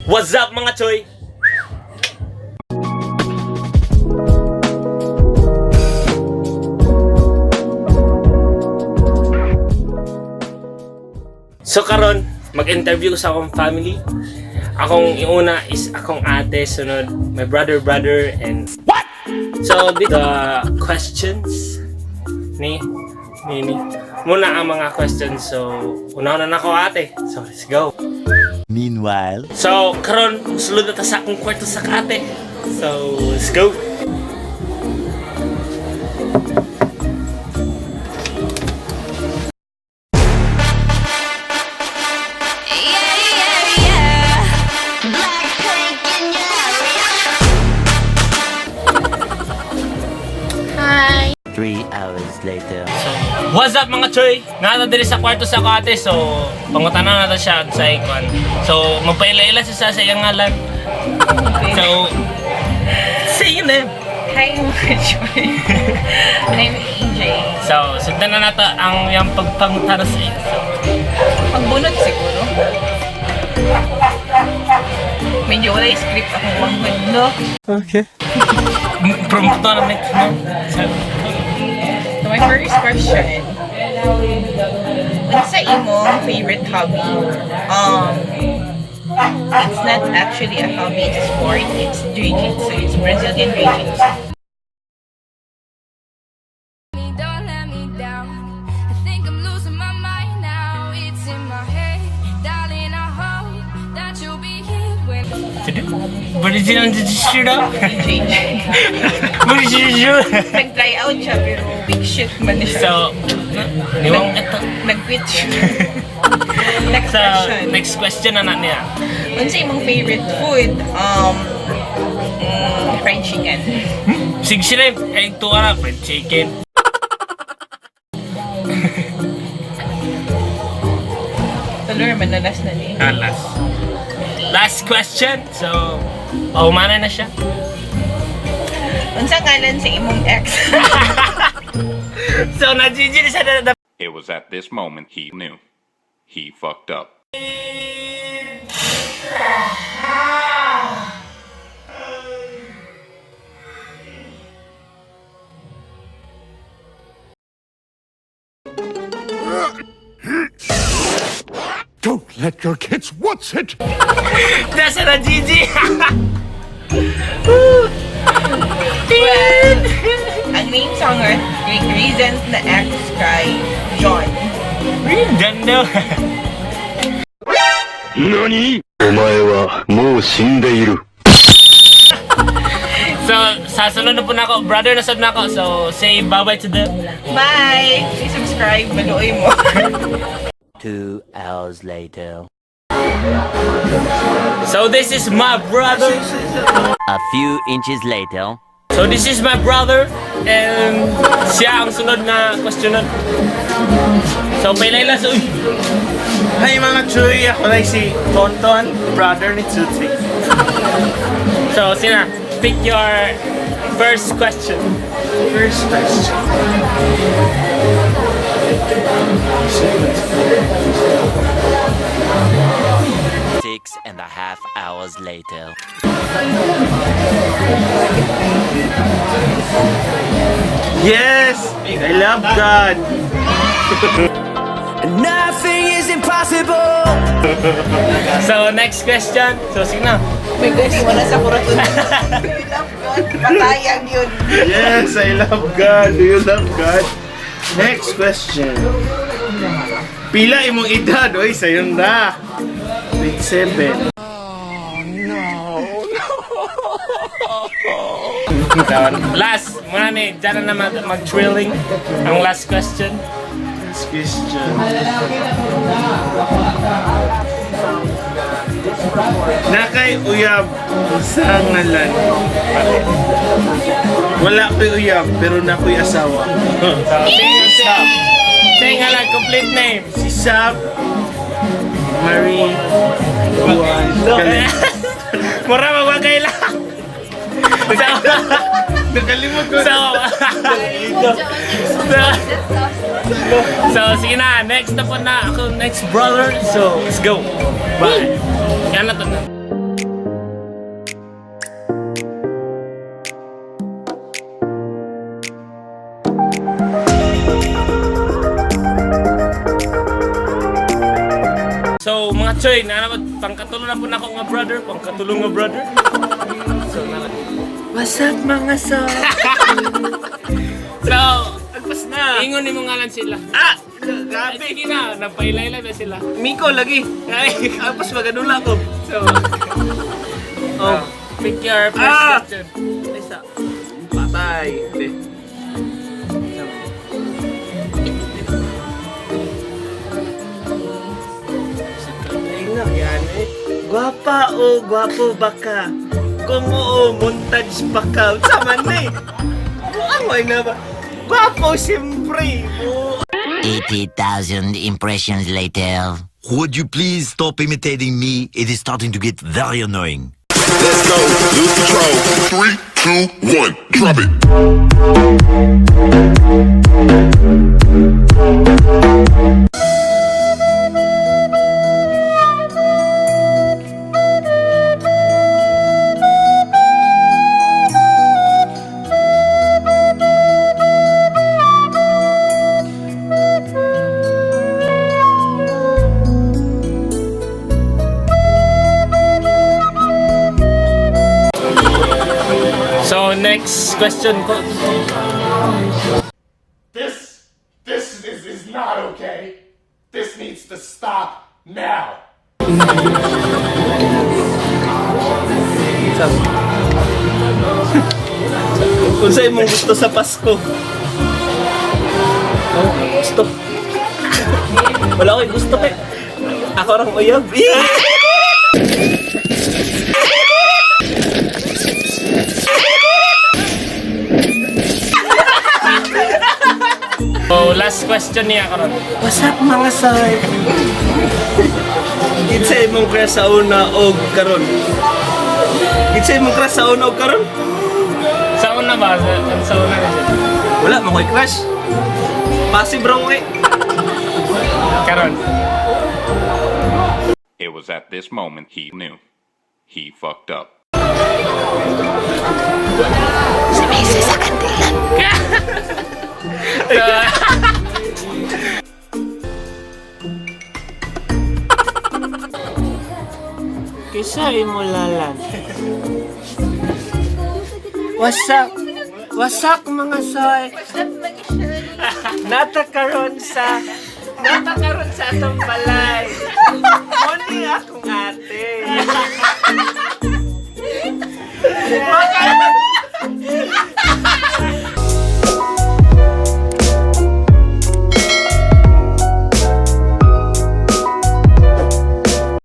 What's up, mga choy? So karon mag-interview ko sa akong family. Akong iuna is akong ate, sunod my brother, and what? So the questions ni ni ni muna ang mga questions. So una na nako, ate. So let's go. Meanwhile, So karon sulod na ta sa akong kwarto sa ate. So let's go. Yeah. Blackpink in your area. Hi. 3 hours later. So, what's up, mga choy? Nata diri sa kwarto sa ako ate, so pangutana na ta siya sa ikon. So, magpaila-ila siya sa iyang ngalan. So, say your name. Hi, mga Joy. I'm AJ. So, sundan na nato ang iyang pagpangutana sa iyo. So, Pagbunot siguro. Medyo wala yung script akong manghud, no? Prompt na namin. So, So, my first question. Unsa imong favorite hobby? It's not actually a hobby, it's a sport. It's jiu-jitsu. It's Brazilian jiu-jitsu. Don't let me down. I think I'm losing my mind now. It's in my head, darling. I hope that you'll be here when. Sige. Brazilian Jiu-Jitsu daw. JJ. Brazilian Jiu-Jitsu. Nag-try out siya pero big shit man siya. So, niwang ito. Nag-quit siya. Next So, question. next question na na niya. Unsa imong favorite food? Fried chicken. Sige sila, ay tuwa na, fried chicken. Tuloy man na last na ni. Ah, last. Last question. So, paumana na siya. Unsa ngalan sa imong ex? So, na-GG na siya na. It was at this moment he knew. He fucked up. Don't let your kids watch it! Nasa na GG! Well, ang name sa nga recent na ex kay John. Ganda. お前はもう死んでいる。 So, sasunod na po na ako. Brother, nasad na ako. So, say bye-bye to them. Bye! Please subscribe, maluoy mo. 2 hours later. So, this is my brother. A few inches later. So, this is my brother. And siya ang sunod na questionan. So, pailay lang sa... Uy! Hi, mga chuy! Ako na si Tonton, brother ni Tutsi. So, sina, pick your first question. First question. 6.5 hours later. Yes! I love God! Nothing is impossible! So, next question. So, sige na. My gosh, wala sa kuraton. You love God. Patayag yun. Yes, I love God! Do you love God? Next question. Pila imong edad? Oy, sayon na. 27. So, last, muna ni, dyan na naman mag-thrilling. Ang last question. Next question. Nakay uyab sa ngalan. Wala ko'y uyab, pero nako'y asawa. So, say nga lang, complete name. Si Sab Marie Juan Galing. Mura magwagay lang. So, Nakalimot ko. So, sige na, next na po na ako, next brother. So, let's go. Bye. Yan na to na. Butchoy, na naman pangkatulo na po nako nga brother, pangkatulo nga brother. So, na What's up mga so? So, Agpas na. ingon ni mo ngalan sila. Ah! Ay, Grabe. sige na, napailay-lay ba sila? Miko lagi. Ay, Agpas maganula ko. so, Oh. pick your first Ah! question. Isa. Patay. Hindi. Ay nga, yan eh. Gwapa o gwapo ba ka? Kung oo, montage pa ka. Sama na eh. Buang mo na ba? Gwapo, siyempre. Oo. 80,000 impressions later. Would you please stop imitating me? It is starting to get very annoying. Let's go. Lose control. Three, two, one. Drop it. So, next question ko. This is not okay. This needs to stop now. Kung sa'yo mong gusto sa Pasko. Oh, gusto. Wala akong gusto eh. Ako orang uyab. Eh! So, last question niya karon. What's up mga soy? Kinsa imong crush sa una og karon? Kinsa imong crush sa una og karon? Sa una ba? Sa una na siya. Wala man ko'y crush. Passive bro ko eh. Karon. It was at this moment he knew. He fucked up. Kisa imo lalan. What's up? What's up mga soy? Nata karon sa Nata karon sa atong balay. Moni akong ate.